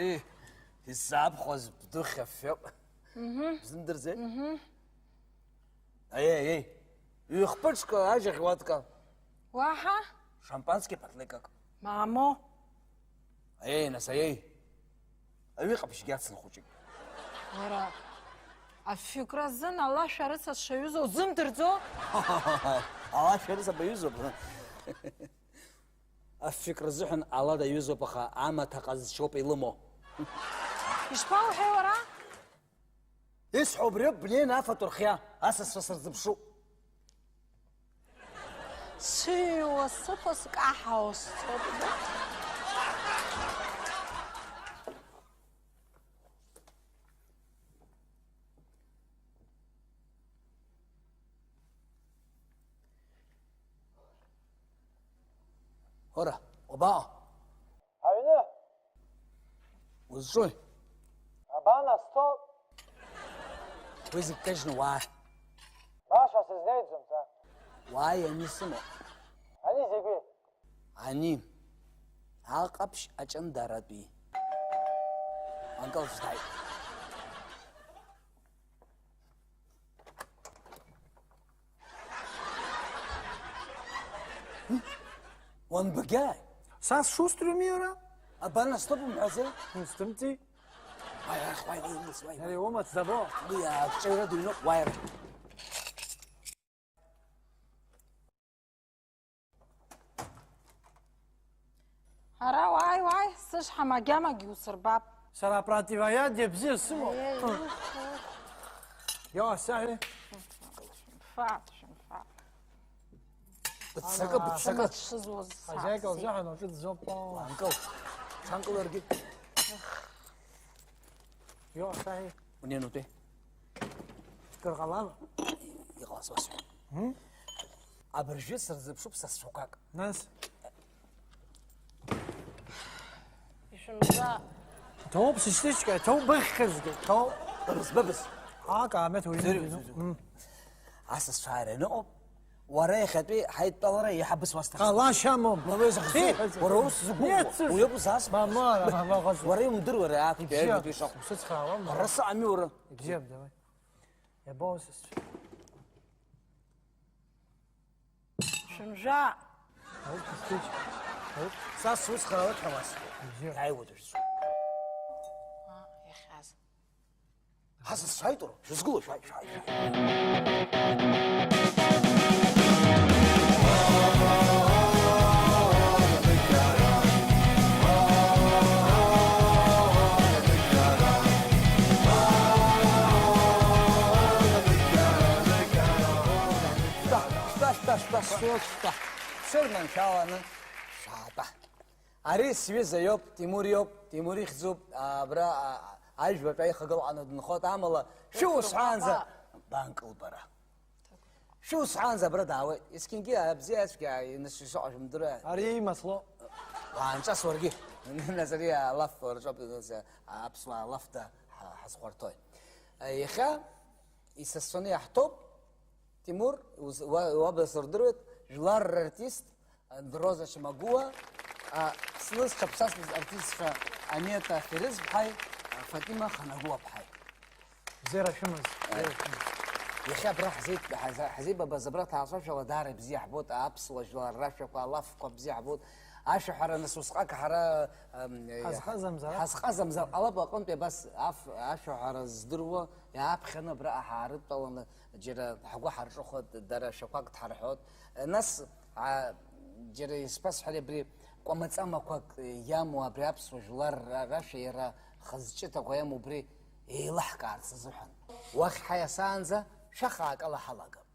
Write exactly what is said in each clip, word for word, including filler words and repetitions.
Ии, исзаабхәаз бдухь афҩы. Мгм. Бзымдырӡеи? Мгм. Аиеи, аиеи. Ҩ-хԥыҽк ажь ахьуатка. Уаҳа? Шампански ԥатлыкак. Мамо. Аиеи, нас, аиеи. Аҩы ҟаԥшьгьы ацын хәыҷык. Уара, афҩык азын ала шәарыца сшаҩызоу узымдырӡо? Ала шәарыца баҩызоуп. Афҩык рзыҳәан ала даҩызоуп, аха амаҭ аҟазшьоуп илымоу. Ишԥауҳәеи уара? Исҳәо убриоуп, бнеины афатә рхиа, асасцәа сырзыԥшуп. Сыҩуа сықәыз каҳауа сцоит. Ҳора, уабаҟоу? Аҩны. Узҿуи? Абан, астол. Уи зегь кажьны уаа. Баша сызнеиӡом са. Уааи, ани сымоуп. Ани зегьы? Ани. Аҟаԥшь аҷандаратәи. Анкыл шьҭааит. Уанбагьааи? Са сшусҭр иоуми уара? Абан астол умҳәаӡеи? Устымҵи? Уааи, арахь, уааи, уааи, уааи, уааи. Ари умаҵ дабо? Уи акҿаҩра дыҩноуп, уааи, арахь. Ара уааи, уааи, сышҳам агьамагьы усырбап. Сара апротивоядие бзиа сымоуп. Еи, ух, ух. Иоу, саҳәа. Шәымфа, шәымфа. Быццакы, ана, быццакы. Шәымаҵ шызуаз. Хозяйка саҳәа. Лзыҳәан уаҿы дзоуп. Уаанкыл. Ҽанкыларгьы. Иоу, саҳәа. Унеи, унтәеи. Кыр ҟалама? Иҟалаз уасҳәап. Мм? Абыржәы сырзыԥшуп са сшәақәак. Нас? Ишәымжа. Ҭоуп, сышьҭышька, ҭоуп, быххьзгьы, ҭоуп. Быбыз, быбыз. Ак, амет уаҩы Зырҩ, дыҩноуп. Зырҩ. Мм. Асасцәа ааира ианыҟоуп, уара иахьатәи ҳаидтәалара еиҳа бысуасҭахьеит. Ҟалашьа амоуп. Ма уи захьӡу, иҳәаз уара ус згәы иацыз. Уи ауп зас. Мамара, мама, ҟазу. Уара иумдыруа ари актәи аҩбатәи шаҟа. Ибзиаб, усыцхраауам, мама. Уара сыҟами уара. Ибзиаб, давай. Иабоу сасцәа? Шәымжәа! Ауп, сасцәа. Ауп. Са сусхаралак ҳәа уасҳәоит. Ибзиаб. Иааиуеит уажәы. А, иахьаз. Ҳа сысцәааит уара, шәызгыло, шәааи, шәааи, шәааи. Шәтәа, шәтәа, шәтәа, шәтәа, шәтәа. Шәырманшәаланы шәаатәа. Ари сҩыза иоуп, Тимур иоуп, Тимур ихьӡуп, абра, а, ажәбатәи аихагылаҟны дынхоит, амала шәусҳәаанӡа банкылбара. Шәусҳәаанӡа абра даауеит. Есқьынгьы абзиа ацәгьа инышәшаҟа шәымдыруеи. Ари имасло. Уаанҿас уаргьы. Нас ари алаф рҿоуп, нас аԥсуаа алаф да ҳа-, ҳазхәарҭои. Иахьа исасцәаны иаҳҭоуп, Тимур, уз-, уа-, уаб сырдыруеит, жәлар рартист, Роза Чамагәуа, а, Аԥсны зҽаԥсазтәыз артистцәа Анета Ферызԥҳаи, а, Фатима Ханагәуаԥҳаи. Бзиара шәымаз, бзиара шәымаз. Иахьа абра ҳзеит-, ҳаза-, ҳзеибабаз абра ҭаацәашәала даара ибзиа ҳбоит, аԥсуа жәлар рашәақәа, алафқәа бзиа ҳбоит. Ашәаҳәара нас усҟак ҳара, ам, Ҳазҟазамзар. Ҳазҟазамзар ҟалап аҟынтәи абас аф-, ашәаҳәара здыруа, иааԥхьаны абраҟа ҳаарыдтәаланы џьара ҳгәы ҳарҿыхоит, дара шәақәак дҳарҳәоит. Нас, а, џьара исбасҳәари, абри кәамаҵамақәак иамоу абри аԥсуа жәлар ра-, рашәа иара хазҷыдақәа иамоу убри еилаҳкаарц азыҳәан. Уахь ҳаиасаанӡа шәахаак ала ҳалагап.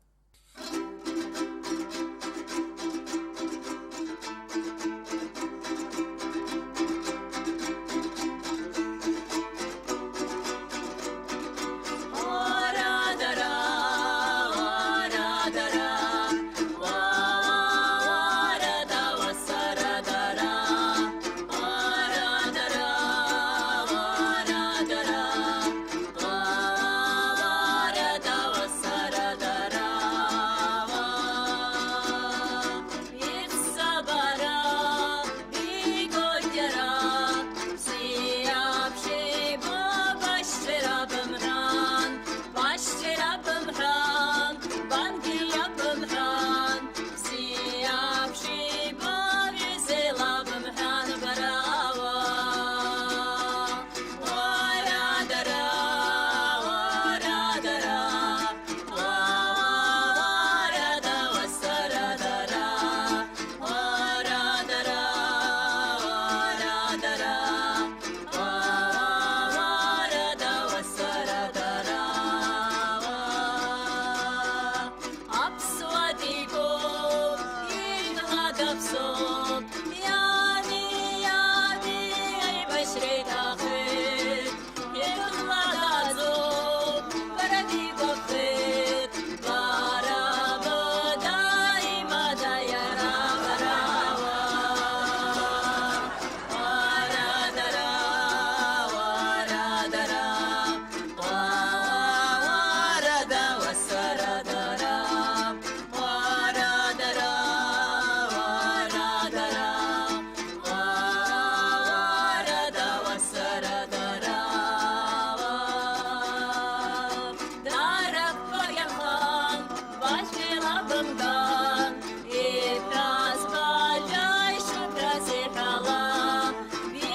Ишәазбажәа ишәыԥраз иҳәала,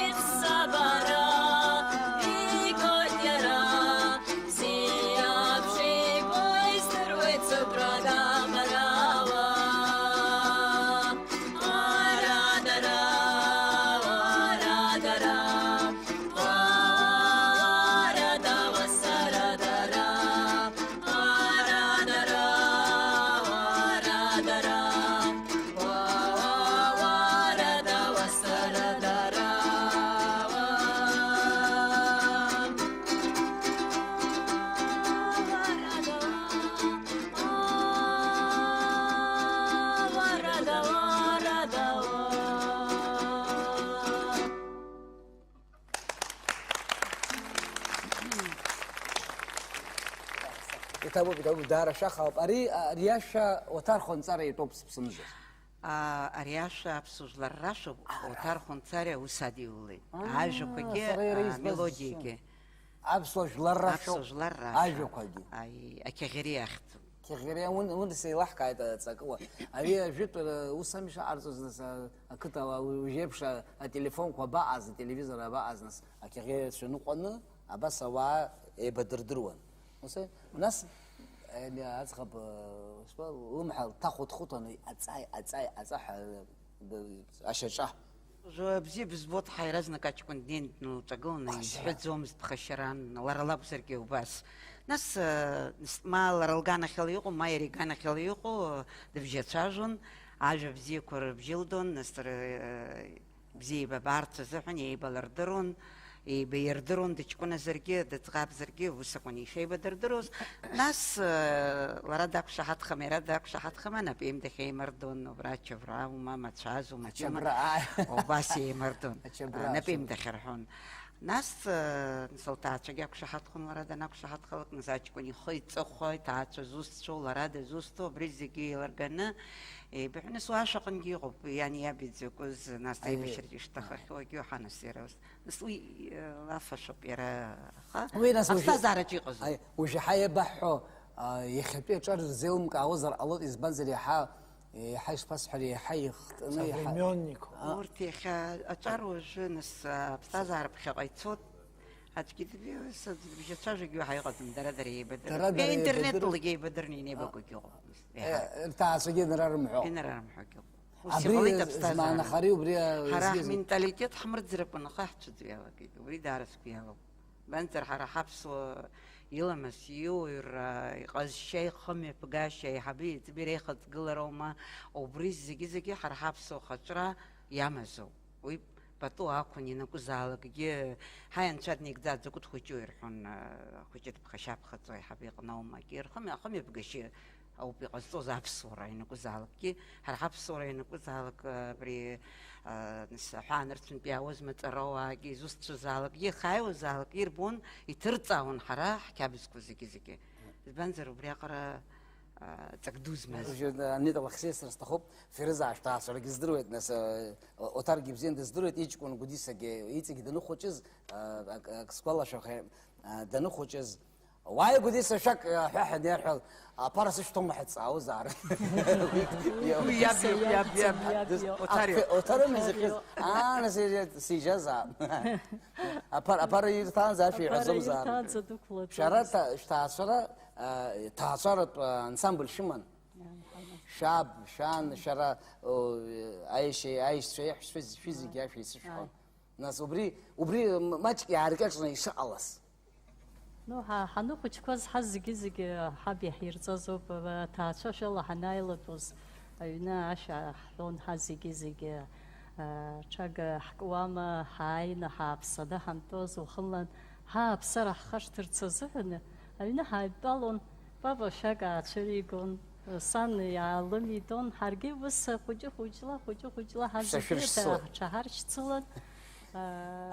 иццабара игоит иара, бзиа бшибо издыруеит Суԥра Габарауа. Ара дара, ара дара, ара дара, сара дара. Иҭабуп, иҭабуп, даара шәаха ауп. Ари, ари ашәа Оҭар Хәынҵара итәоуп сыԥсымзар. А, ари ашәа аԥсуа жәлар рашәоуп, Оҭар Хәынҵариа аус адиулеит. Аа, ажәақәагьы, сара иара а, избаз мелодиагьы. Аԥсуа жәлар рашәоуп. Аԥсуа жәлар рашәа. Ажәақәагьы. Аи, ақьаӷьариа ахьӡуп. Кьаӷьариа, уи, уи сеилаҳкааит аҵакыла. Ари ажәытәра ус ами шаҟарҵоз, нас, а, ақыҭала уи, уи еиԥш, а, ателефонқәа абаҟаз, ателевизор абаҟаз, нас, акьаӷьариацәа ныҟәаны, абас ауаа еибадырдыруан. Ус, нас, ами, аӡӷаб, а, ус, лымҳа лҭахәыҭхәыҭуан, аҵаи, аҵаи, аҵа ҳәа, а, ашьаҿа. Уажәы бзиа бызбоит, ҳа иаразнак аҷкәын днеин днылҿагыланы, Ԥхашьара. Изҳәаӡомызт ԥхашьаран, лара лакәзаргьы убас. Нас, э, ма лара лганахьала иҟоу, ма иара иганахьала иҟоу, э, дыбжьацәажәон, ажәа бзиақәа рыбжьылдон, нас р-, э, бзиа еибабарц азыҳәан еибалырдыруан, еибаирдыруан, дыҷкәыназаргьы, дыӡӷабзаргьы, ус акәын ишеибадырдыруаз. Нас, э, лара дақәшаҳаҭхама, иара дақәшаҳаҭхама, напеимдахь еимырдон, убра ачабра аума, мацәазу, мачыма, Ачабра, ааи. Убас еимырдон. Ачабра, А, напеимдахь рҳәон. Нас, э, нас лҭаацәагьы ақәшаҳаҭхон, лара данақәшаҳаҭхалак, нас аҷкәын ихы иҵыхәа, иҭаацәа зусҭцәоу, лара дызусҭоу, абри зегьы еилырганы, еибаҳәаны, нас уи ашәаҟынгьы иҟоуп, иани иаби дзакәыз, нас Аи. Аибашьраҿы ишҭахахьоугьы уаҳа, нас иара ус. Нас уи, э, лафашоуп иара, аха Уи нас уажәы аԥсҭазаараҿы иҟазоуп. Аи, уажәы ҳа иабаҳҳәо, а, иахьатәи аҿар рзеилымкаауазар ҟалоит, избанзар иаҳа, еиҳа ишԥасҳәари, иаҳа ихтны, иаҳа Современникуп. А. Урҭ иахьа аҿар уажәы, нас, а, аԥсҭазаара ԥхьаҟа ицоит. Аӡәгьы дыбжьацәажәо, дыбжьацәажәогьы уаҳа иҟаӡам, дара-дара еибадырра. Дара-дара Интернет еибадырра. Лагьы еибадырны инеибакәгьы ыҟоуп. Еҳ, рҭаацәагьы нрарымҳәо. Инарарымҳәогьы ыҟоуп. Ус Абри иҟалеит аԥсҭазаара. Змаанахари убри, а, Ҳара згьы-, ҳменталитет ҳмырӡракәа нахаҳцәыӡуа иалагеит. Убри даара сгәы иалоуп. Избанзар, ҳара ҳаԥсуа иламыс, иуаҩра, иҟазшьа, ихымҩаԥгашьа, аиҳабы еиҵбы иреихаҵгылароума, убри зегьы-зегьы ҳара ҳаԥсуа хаҿра иамазоуп. Уи пату ақәын ианакәызаалакгьы, ҳаи, анцәа днаигӡа, дзакәытә хәыҷу ирҳәон, а, хәыҷы дыԥхашьаԥхаҵо аиҳабы иҟноума, акгьы рхымҩа-, ахымҩаԥгашьа ауп иҟазҵоз аԥсуара ианакәызаалакгьы, ҳара ҳаԥсуара ианакәызаалак, а, абри, а, нас, аҳәаанырцәынтә иаауаз маҵарауаагьы, изусҭцәазаалакгьы, иахьааиуазаалакгьы ирбон, иҭырҵаауан ҳара ҳқьабзқәа зегьы-зегьы. Избанзар, убриаҟара, а, ҵак ду змаз. Уажәы, а, Анита Алексеевна, сҭахуп, Ферыз ашәҭаацәарагьы здыруеит, нас, а, Оҭаргьы ибзианы дыздыруеит, иҷкәын Гәдисагьы иҵегь даныхәыҷыз, а, ак, ак сгәалашәахьеит, а, даныхәыҷыз. Уааи, Гәдиса, шәак, а, ҳәа ҳәа иарҳәал, аԥара сышәҭома ҳәа дҵаауазаарын. Уи иаб иоуп, иаб, иаб, иаб. Дыз-, Иаб иоуп. Оҭар иоуп. Оҭар ауми изыхьыз? Оҭар иоуп. Аа, нас, сижьазаап. Аԥара, аԥара ирҭаанӡа ашәа Аԥара иҳәаӡомзаарын. Ирҭаанӡа дықәлаӡомызт. Шәара ҭа-, шәҭаацәара, а, ҭаацәаратә, а, ансамбль шәыман? Ианҳамаз. Шәаб, шәан, шәара, о, аишьа-, аишьцәа, еиҳәшьцәа, шәи зегьы ашәа исышәҳәон. Ааи. Нас убри, убри м-, маҷк иааркьаҿны ишыҟалаз. Ну, ҳа-, ҳаныхәыҷқәаз ҳа зегьы-зегьы ҳаб иаҳирҵаз ауп, а, аҭаацәа шәала ҳанааилатәоз, аҩны ашәа ҳҳәон ҳа зегьы-зегьы, а, ҽага ҳкуама, ҳааины ҳааԥсаны ҳантәоз, уахынлан ҳааԥсара ҳхашҭырц азыҳәан, аҩны ҳаидтәалон, папа шәак аацәыригон, сан иаалымидон, ҳаргьы ус хәыҷы-хәыҷла, хәыҷы-хәыҷла ҳа Шәа зегьы шәыршьцылан. Ҳаҳҽаҳаршьцылан, а,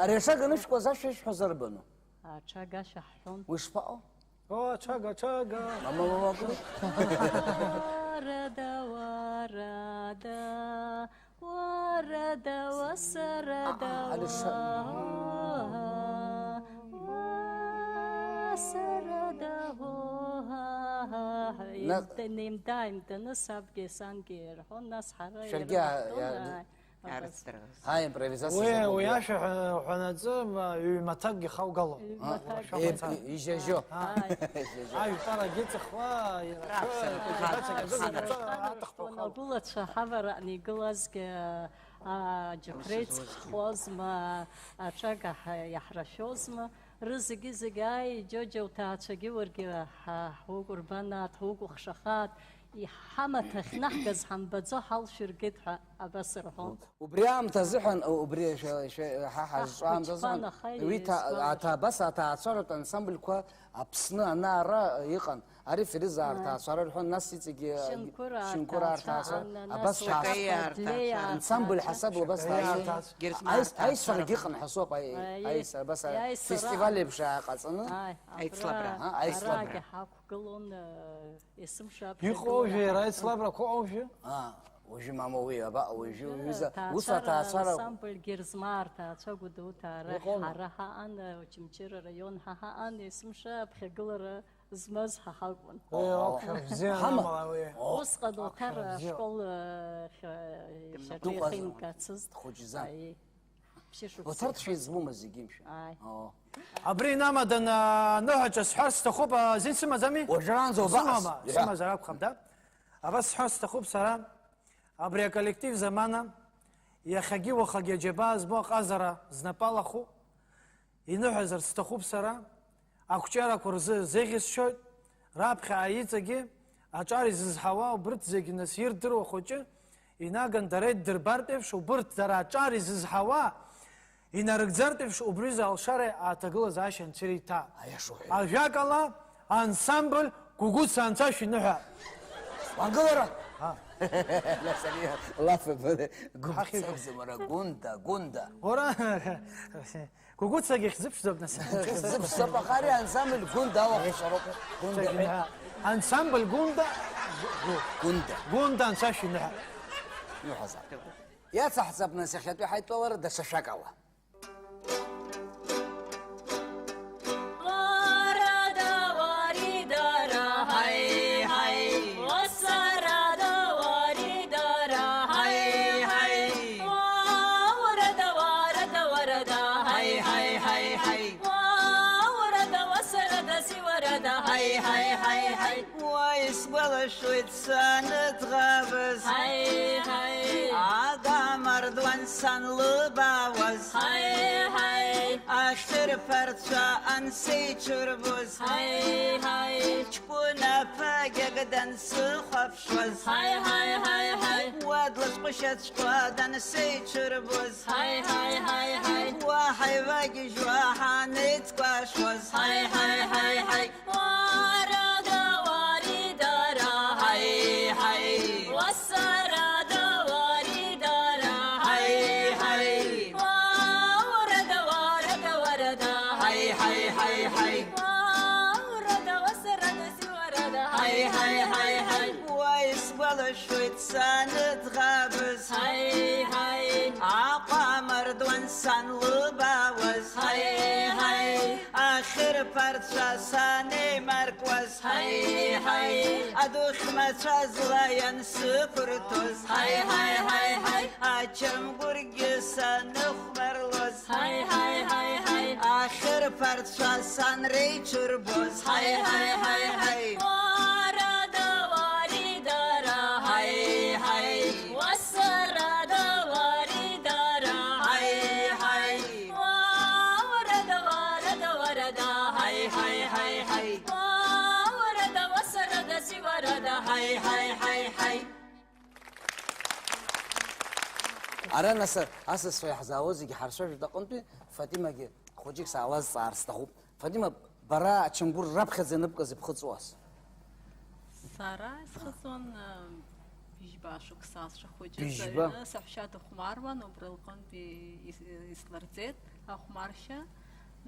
Ари ашага анышәкуаз ашәа ишәҳәоз арбану? Аҽага шәаҳҳәон. Уи шԥаҟоу? О, аҽага, аҽага! Мама, мама, мама. Уарада, уарада, уарада, уасарада, А, а, Алиса. уа, уасарада, уа. Аа, Нас- имда-, неимда-ааимданы сабгьы сангьы ирҳәон, нас ҳара Шәаргьы ирынаҳгон, иа-, иа-, ааи, абас. Арыцдырӷызт. Ҳа, импровизациа Уи, уи зыҟоугьы. Ашәа ҳәа-, ҳәанаҵы, м, ҩ-маҭакгьы хаугало. Ҩ-маҭакгьы. Уашәа Еип-, мацара. Ижьажьо. Ааи. Ижьажьо. Ажәтәарагьы ҵыхуа, иара Раԥхьа шәы-, рыԥхьа иаҵәа-, рыԥхьа аҵәа-, рыԥхьа аҭахқәа Ҳанарҭон хаугало. Агәылацәа ҳавараҟны игылазгьы, аа, џьықәреи Ус изуазгьы. Ҵххозма, аҿага ҳа-, иаҳрашәозма. Рызегьы-зегьы, ааи, Џьоџьа уҭаацәагьы уаргьы ҳа-, ҳукәырбанааит, ҳукәыхшахааит, иҳамаҭа ахьнаҳгаз ҳамбаӡо ҳалшәыргеит ҳәа абас рҳәон. Убри аамҭазыҳәан, убри шәа-, шәа-, ҳа ҳазҿу Аҳ-, аамҭазыҳәан, хәыҷқәа наха уи ҭа-, ирызгәалашәон. Аҭа-, абас аҭаацәаратә ансамбльқәа Аԥсны ана-ара иҟан. Ари Фериза Ааи. Арҭаацәара рҳәон, нас иҵегьгьы Шьынқәыр Шьынқәыр Арҭаацәа, Арҭаацәа, ан-, абас нас Шьакаиа Арҭаацәа. Длеи Ансамбль Арҭаацәа. ҳасабла абас Шьакаиа дааины. Арҭаацәа. Герзман Аис-, Арҭаацәа. Аисарагьы ыҟан ҳәа соуп, аи-, Аи-, аисара, абас аи-, аисара. Фестиваль еиԥш ааҟаҵаны. Аи, Аицлабра. Абра, А, аицлабра. Арагьы ҳақәгылон, э, есымша аԥхьа Иҟоужәа, гылара иара ҳақәгылон. Аицлабрақәа ыҟоужәа? А, уажәы мама уи, аба, уажәы, уажәы уҩыза, ус аҭаацәара аҭаацәара. Ансамбль Герзмаа арҭаацәа Гәдоуҭа ара Иҟоума? Ҳара ҳаан, э, Очамчыра араион ҳа ҳаан, есымша аԥхьагылара змаз ҳа ҳакәын. Уи О, о. Ақәшәа бзиан Ҳама. Амала уи. О. Усҟан Ақәшәа Оҭар бзиа. Ашкол, э, хьа-, Дымнапы шьаҿа дыҟазар, ихимгацызт. Дхәыҷӡан. Аиеи. Ԥшьышықәса. Оҭар дшәизмума зегьы мшәа? Ааи. О. Абри инамаданы аныҳәаҿа сҳәар сҭахуп, азин сымаӡами? Уажәраанӡа убас. Сымама, Иҳәа. Сымазар акәхап, да? Абас сҳәар сҭахуп сара. Абри аколлектив замана, иахьагьы уахагьы аџьабаа збо аҟазара знапы алаху, иныҳәазар сҭахуп сара, ақәҿиарақәа рзы зеӷьасшьоит, раԥхьа аиҵагьы аҿар изызҳауа убырҭ зегь нас ирдыруа хәыҷы инаган дара иддырбартә еиԥш, убырҭ дара аҿар изызҳауа инарыгӡартә еиԥш, убри рзы алшара аҭагылазаашьа анцәа ириҭа. Аиаша уҳәеит. Ажәакала, ансамбль Гәыгәыца анцәа шәиныҳәа. Уангылара? А. Нас ари лаф абаны, Гәыгәыца Ҳахьыжәга. Акәӡам, ара, Гәында, Гәында. Уара, Гәыгәыцагьы хьӡыԥшӡоуп, нас. Хьӡыԥшӡоуп, аха ари ансамбль Гәында алахәаша роуп. Гәында. Ансамбль Гәында, Гәы-, Гәы-, Гәында. Гәында анцәа шәиныҳәа. Иуҳәазар. Иацаҳҵап, нас, иахьатәи ҳаидтәалара даҽа шәак ала. Уарада, уаридара, ҳаи, ҳаи. Уасарада, уаридара, ҳаи, ҳаи. Уарада, уарада, уарада, ҳаи, ҳаи, ҳаи, ҳаи. Уарада, уасарада, сиуарада, ҳаи, ҳаи, ҳаи, ҳаи. Уа, исгәалашәоит саныӡӷабыз. Ҳаи, ҳаи. Акамардуан санлыбаауаз. Ҳаи, ҳаи. Ахьырԥарцәа ансеиҽырбоз. Ҳаи, ҳаи. Ҷкәын аԥагьак дансыхәаԥшуаз. Ҳаи, ҳаи, ҳаи, ҳаи. Уа дласҟәышьаҵәҟьа дансеиҽырбоз. Ҳаи, ҳаи, ҳаи, ҳаи. Уаҳа ивагьежьуа ҳанеицкәашоз. Ҳаи, ҳаи, ҳаи, ҳаи. Уарада, уаридара, ҳаи, ҳаи. Уасарада, уаридара, ҳаи, ҳаи. Уарада, уарада, уарада, ҳаи, ҳаи, ҳаи, ҳаи. Уарада, уасарада, сиуарада, ҳаи, ҳаи, ҳаи, ҳаи. Уа, исгәалашәоит саныӡӷабыз. Ҳаи, ҳаи. Аҟәа амардуан санлыбаауаз. Ҳаи, ҳаи. Ахьырԥарцәа санеимаркуаз. Ҳаи, ҳаи. Адухь мацәазла иансықәырҭәоз. Ҳаи, ҳаи, ҳаи, ҳаи. Ачамгәыргьы саныхәмарлоз. Ҳаи, ҳаи, ҳаи, ҳаи. Ахьырԥарцәа санреиҽырбоз. Ҳаи, ҳаи, ҳаи, ҳаи. Уарада, уаридара, ҳаи, ҳаи. Уасарада, уаридара, ҳаи, ҳаи. Уарада, уарада, уарада, ҳаи, ҳаи, ҳаи, ҳаи. Уарада, уасарада, сиуарада, ҳаи, ҳаи, ҳаи, ҳаи. Ара, нас, асасцәа иаҳзаауа зегьы ҳарцәажәоит аҟынтәи, Фатимагьы хәыҷык саалазҵаар сҭахуп. Фатима, бара ачамгәыр раԥхьаӡа ианыбкыз иԥхыҵуаз? Сара исхыҵуан, э, быжьба шықәса сшахәыҷыз. Быжьба? Аҩны саҳәшьа дыхәмаруан, убри лҟынтәи ис-, ислырҵеит ахәмаршьа.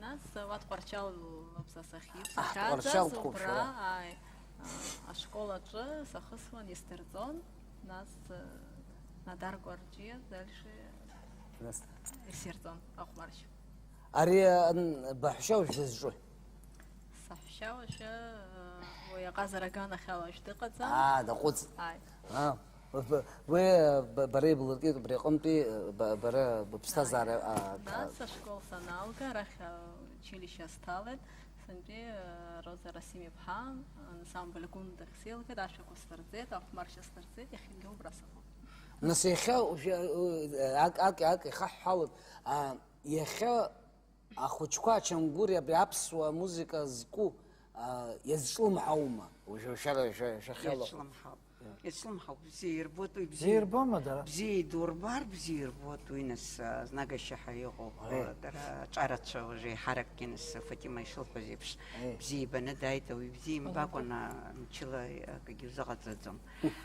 Нас, э, уа Тҟәарчал ауп са сахьиз, Аҳ, сахьааӡаз, Тҟәарчал дхәуп убра, шәара. Ааи, э, ашкол аҿы сахысуан, исдырҵон. Нас, э, Нодар Гәарҷиа дальше Нас. Исирҵон ахәмаршьа. Ари, ан-, баҳәшьа уажә дызҿуи? Саҳәшьа уажәы, э, Уи аҟазара аганахьала уажә дыҟаӡам. Аа, даҟәыҵ. Ааи. Аа, б-, уи, б-, бара ибылыркит убри аҟынтәи, ба-, бара быԥсҭазаара, аа, нас ашкол саналга, арахь, а, училище сҭалеит, сынтәи, а, Роза Расим-иԥҳа ансамбль Гәында сеилгеит, ашәақәа сдырҵеит, ахәмаршьа сдырҵеит, иахьагьы убра сыҟоуп. Нас иахьа, уажәы, ы, ак, ак, ак ихаҳҳәалоит, а, иахьа Ахәыҷқәа Ачамгәыри абри аԥсуа музыка зку, а, иазҿлымҳаума? Уажәы шәара, шәа-, шәахьала. Иазҿлымҳауп. Иазҿлымҳауп, бзиа ирбоит уи, бзиа. Бзиа ирбома дара? Бзиа идурбар, бзиа ирбоит уи, нас, а, знагашьа ҳәа иҟоуп. Аиеи. Дара аҿарацәа уажәы еиҳаракгьы, нас, Фатима ишылҳәаз еиԥш, Аиеи. Бзиа ибаны дааит, ауаҩы бзиа имбакәан, а, мчыла акгьы узыҟаҵаӡом.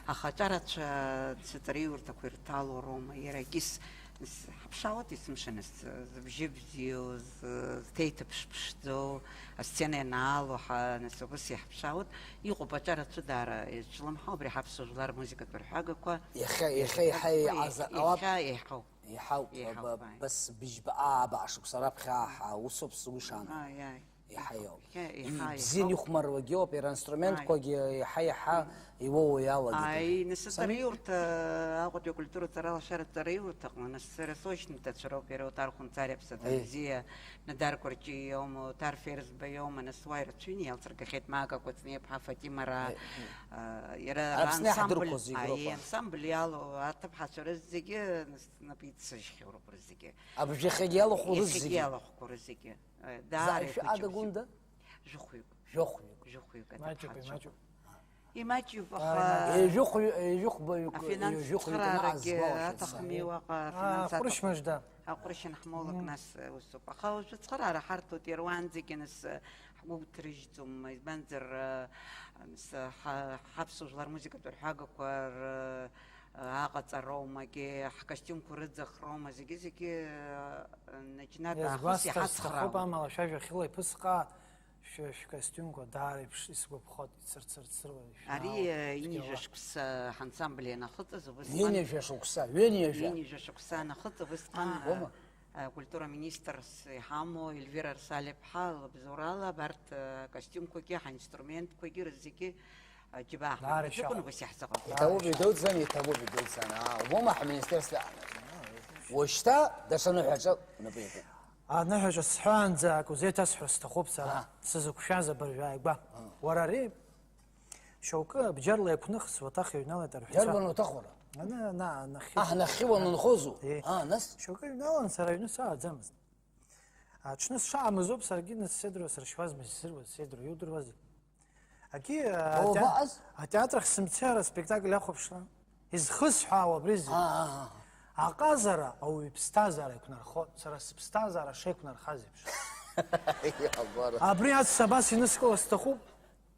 Аха аҿарацәа сыҵараиурҭақәа ирҭало роума, иара акис, нас, ҳаԥшаауеит есымша, нас, зыбжьы бзиоу, з-, зҭеиҭыԥш ԥшӡоу, асцена ианаало ҳа, нас, убас иаҳԥшаауеит. Иҟоуп аҿарацәа даара иазҿлымҳау абри ҳаԥсуа жәлар рмузыкатә рҳәагақәа. Иахьа, иахьа еиҳа иаҟаз, иахьа еиҳауп. Иаҳауп, ба-, ааи. Бас быжьба, ааба шықәса раԥхьа ҳаусуп сгәы ишаанагоу. Ааи, ааи. Иаҳа иоуп. Иаҳа, иаҳа, ибзианы иаҳа. Ихәмаруагьы ауп, иара аинструментқәагьы иаҳа-иаҳа иуоу иалагеит. Аи, нас, сами- аҵараиурҭа Аҟәатәи акультура ҵара алашара аҵараиурҭаҟны, нас, сара сочно ҭацәароуп, иара Отар Хәынҵариа, Аԥсаӡа Аи. Бзиа, Нодар Кәарҷиа иоума, Отар Ферзба иоума, нас, уа ирацәаҩны иалҵыргахьеит, Мага Кәыҵниаԥҳа, Фатима Ра-, Аи. А, иара Аԥсны ансамбль, иаҳдырқәоз зегь аи, роуп. Ансамбль иалоу аҭыԥҳацәа рызегьы, нас, напы иццыжьхьоу роуп рызегьы. Абыржәы иахьагьы иалахәу рызегьы. Иахьагьы иалахәқәоу рызегьы. Э, даара Заа, шәы ихәыҷуп ада зегьы. Гәында? Жәохәҩык. Жәохәҩык. Жәохәҩык Маҷуп, аҭыԥҳацәа. Имаҷуп. Ааи, аха ма-, Ежәохәҩ-, ежәохәба-, афинанс ежәохәҩык цхыраарагьы имаҳа збалахьеит аҭахым сара. Уи уаҟа, а, афинанс аҭахым. Ҟәрышьмыжда. Аҟәрышь анҳмоулак, мм, нас, э, усоуп. Аха уажәы цхыраарахарҭоуп, иара уаанӡагьы нас, э, ҳгәы уҭрыжьӡом, избанзар, э, нас, э, ҳа-, ҳаԥсуа жәлар рмузыкатә рҳәагақәа р-, э, аҟаҵароумагьы, ҳкостиумқәа рыӡахроума, зегьы-зегьы, э, наџьнатә аахыс Иазгәасҭар сҭахуп, иҳацхраауеит. Амала шәажәа хьыла иԥысҟаа, Шәа-, шәкостиумқәа даара еиԥш исгәаԥхоит, ицырцырцыруа ишәанаало. Ари, э, цәгьала. Ҩынҩажәа шықәса ҳансамбль ианаҳхыҵыз убысҟан, Ҩынҩажәа шықәса, ҩынҩажәа. Ҩынҩажәа шықәса анаҳхыҵ убысҟан, Аа. Уоума? Э, акультура министрс иҳамоу Ельвира Арсалиаԥҳа лыбзоурала абарҭ, э, акостиумқәагьы, ҳаинструментқәагьы рызегьы, э, џьабаа Даара ҳмырбаӡакәан ишьахәа. Ус иаҳзыҟаҵеит. Иҭабуп, идуӡӡан, иҭабуп, идуӡӡан. Аа, уоума ҳаминистерство? Уашьҭа даҽа ныҳәаҿа унапы иакуп. Аныҳәаҿа сҳәаанӡа акы узеиҭасҳәар сҭахуп сара, Аа. Сызықәшәаз абыржәы ааигәа. Аа. Уара ари, шьоукы бџьарла иақәныхс уаҭах иҩналеит арҳәцәа. Бџьарла уаҭах уара? Ана, ана, нахьхьи. Аҳ, нахьхьи уанынхозу? Е. Аа, нас? Шьоукы иҩналан, сара аҩны сааӡамызт. Аҽны сшаамыз ауп саргьы, нас, Седруа сыршьуазма, исзыруаз, Седруа иудыруазеи? Акгьы, Уабаҟаз? Атеатр ахь сымцеи ара аспектакль ахәаԥшра. Изхысҳәаауа абри зегь. Аа, аа, аа. Аҟазара ауаҩы иԥсҭазаара иқәнархон, сара сыԥсҭазаара шеиқәнархаз еиԥш. Иабара. Абри аҵәца абас иныскыло сҭахуп.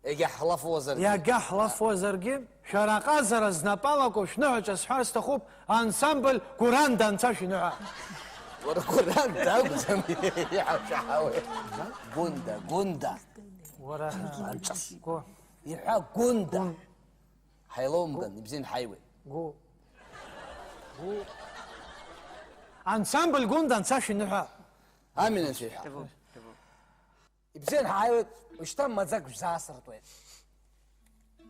Егьа ҳлафуазаргьы. Иагьа ҳлафуазаргьы, шәара аҟазара знапы алаку шәныҳәаҿа сҳәар сҭахуп, ансамбль Гәыранда анцәа шәиныҳәа. Уара Гәыранда акәӡам, иҳашәаҳауеи. Гәында, Гәында. Уара, Анҿас. Гәы. Иҳәа Гәында. Гәын. Ҳаилоумган, ибзиан ҳаиуеит. Гәы. Гәы. Ансамбль Гәында анцәа шәиныҳәа. Амин анцәа иҳәа. Ҭабуп, ҭабуп. Ибзиан ҳааиуеит, ушьҭа маӡак шәзаасыртуеит.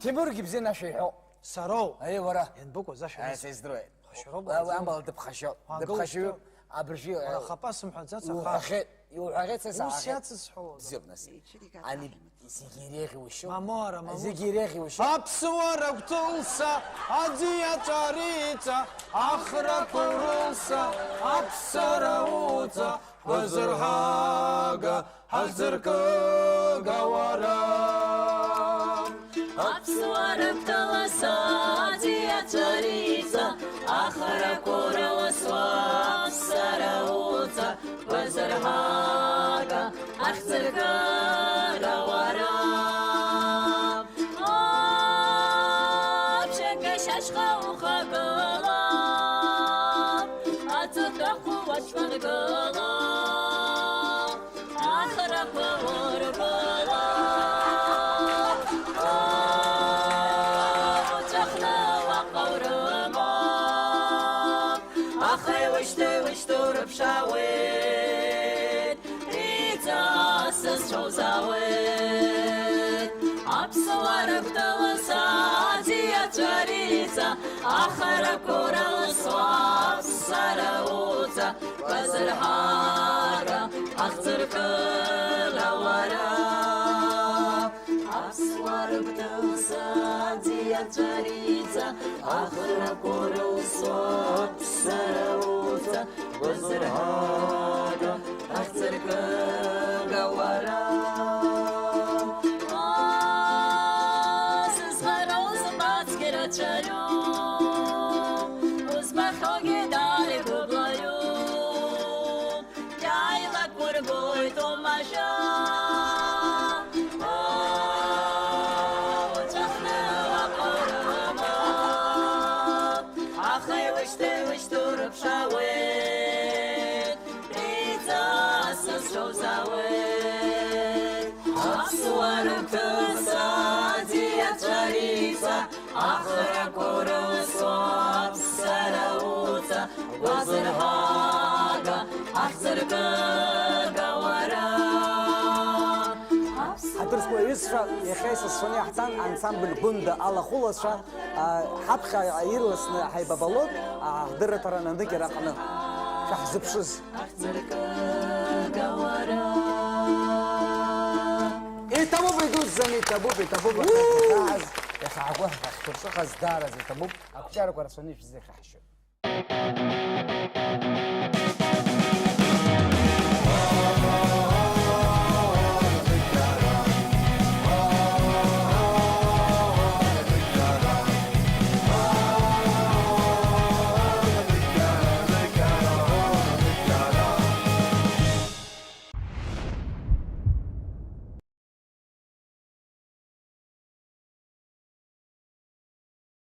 Ҭемургьы ибзиан ашәа иҳәо. Сароу? Аиеи, уара. Ианбыкәыз ашәа Аиеи, нас? Сездруеит. Ԥхашьароуп. Уа, уа, амала дыԥхашьо-, Уаанкыл дыԥхашьо, ушьҭоу. Абыржәы, Уара э, хапа сымҳәаӡац, аха. Иуҳәахьеит, иуҳәахьеит, сара Ус саҳахьеит. Иацысҳәалоз. Бзиоуп, нас. Ани, зегьы иреиӷьушьо. Мамоу, ара, мамоу. Зегьы иреиӷьушьо. Аԥсуара гәҭылса, аӡиа ҵәариҵа, ахрақәа рылса, аԥсара уҵа, ҳазырҳага, ҳазыркыга уара. Аԥсуара гәҭылса, аӡиа ҵәариҵа, ахрақәа рылсуа, аԥсара уҵа, Базырҳага, ахьӡыргага уара. Аԥшьагашь ашьха ухагыла, аҵыҭәахә уашьҭангыла, ахрақәа ургыла, уҵәахны уаҟа урыма. Аха уажәшьҭа, уажәшьҭа урыԥшаауеит, иҵасызцәоузаауеит. Аԥсуара гәҭалас аӡиа ҵәариҵа, ахарақәа урылсуа аԥсара уҵа, гәазырҳага ахьӡыркыга уара. Аԥсуара гәҭалас аӡиа ҵәариҵа, ахарақәа урылсуа аԥсара уҵа, гәазырҳага ахьӡыркыга уара. Сызхароу сыԥацгьы рацәаҩу, узбахьоугьы дара игәыбылҩу, иааилак урбоит уамашәа. Уҵәахны лаҟәырба, аха иушьҭеи-ушьҭоу рыԥшаауеит, иҵасыз шоузаауеит. Аԥсуара гәҭалас аӡиа ҵәариҵа, ахарақәа урылсуа аԥсара уҵа, гәазырҳага ахьӡыркыга уара. Ҳаҭыр зқәу аҩызцәа, иахьа исасцәаны иаҳҭан ансамбль Гәында алахәылацәа, а, ҳаԥхьа ирласны ҳаибабалоит, а, ҳдырраҭара ананыкьара аҟны. Шәаҳзыԥшыз. Иҭабуп, идуӡӡаны иҭабуп, иҭабуп, аха иахьа ҳахьӡырҵәахыз даараӡа иҭабуп, ақәҿиарақәа рацәаны ишәзеиӷьаҳшьоит.